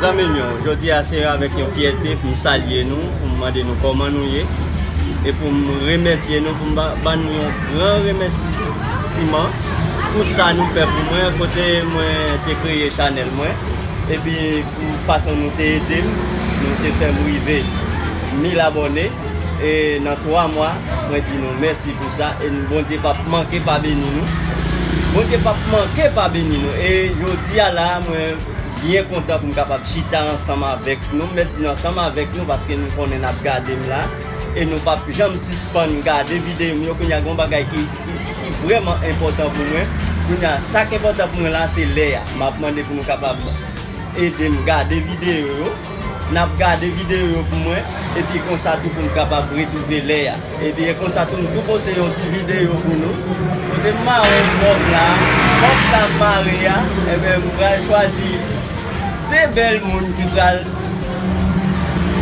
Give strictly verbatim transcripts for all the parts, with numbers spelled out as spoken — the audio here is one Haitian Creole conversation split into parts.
Zanmi m yo, jodi a se avèk yon fyète pou m salye nou, pou m mande nou kòman nou ye, e pou m remèsye nou, pou m ba, ban nou yon gran remèsiman pou sa nou fè pou mwen, kote mwen te kreye chanèl mwen, epi pou fason nou te ede m, nou te fè m rive mil abòne, e nan twa mwa, mwen di nou mèsi pou sa, e Bondye p ap manke pa beni nou. Bondye p ap manke pa beni nou. E jodi a la, mwen byen kontan pou m kapab chita ansanm avèk nou, m mèt vin ansanm avèk nou paske nou konnen n ap gade m la, e nou p ap janm sispann gade videyo m yo. Kounye a gen yon bagay ki, ki, ki vrèman enpòtan pou mwen. Kounye a, sa k enpòtan pou mwen la, se lè a. M ap mande pou nou kapab ede m gade videyo yo. N ap gade videyo yo pou mwen, epi konsa tou pou m kapab retwouve lè a. Epi e konsa tou m tou pote yon ti videyo pou nou. Kote m mare yon bòb la, bòb sa m mare a, ebyen m pral chwazi de bèl moun ki pral,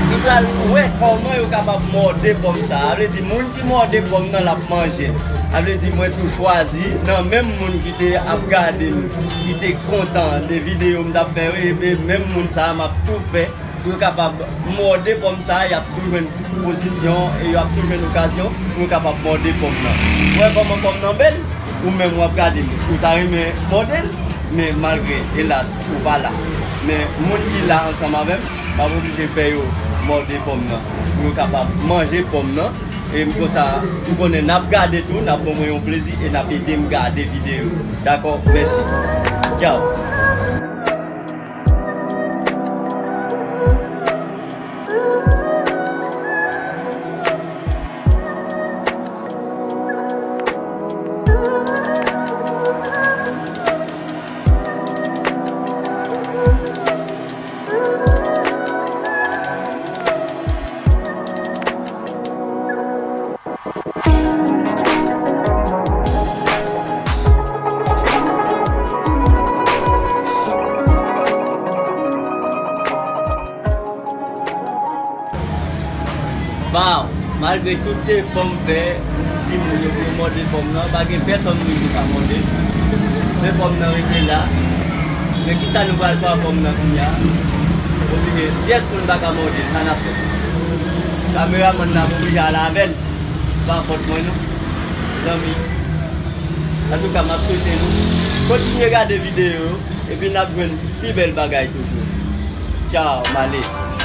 ki pral wè kòman yo kapab mòde pòm sa. Sa vle di moun ki mòde pòm nan l ap manje. Sa vle di mwen tou chwazi nan menm moun ki te ap gade m, ki te kontan de videyo m t ap fè yo, epi menm moun sa a m ap tou fè pou yo kapab mòde pòm sa a, y ap tou jwenn pozisyon e y ap tou jwenn okazyon pou yo kapab mòde pòm nan. Ou wè kòman pòm nan bèl? Ou menm w ap gade m, ou ta renmen mòde l, men malgre, elas, ou pa la. Men moun ki la ansanm avè m, m ap oblije fè yo mòde pòm nan pou yo kapab manje pòm nan. E m konsa, m konnen n ap gade tou, n ap ban mwen yon plezi e n ap ede m gade videyo. Dakò? Mèsi. Tchaw. Waw, malgre tout efò m fè pou m di moun yo pou yo mòde pòm nan, pa gen pèsonn moun ki pa mòde l. Men pòm nan rete la. Men kisa nou pral fè ak pòm nan kounye a? Oblije, pyès moun pa ka mòde l, sa n ap fè? Kameramann nan oblije al avè l. Pa fòt mwen non, zanmi. Antouka, m ap swete nou kontinye gade videyo yo, epi n ap jwenn pi bèl bagay toujou. Tchaw, m ale.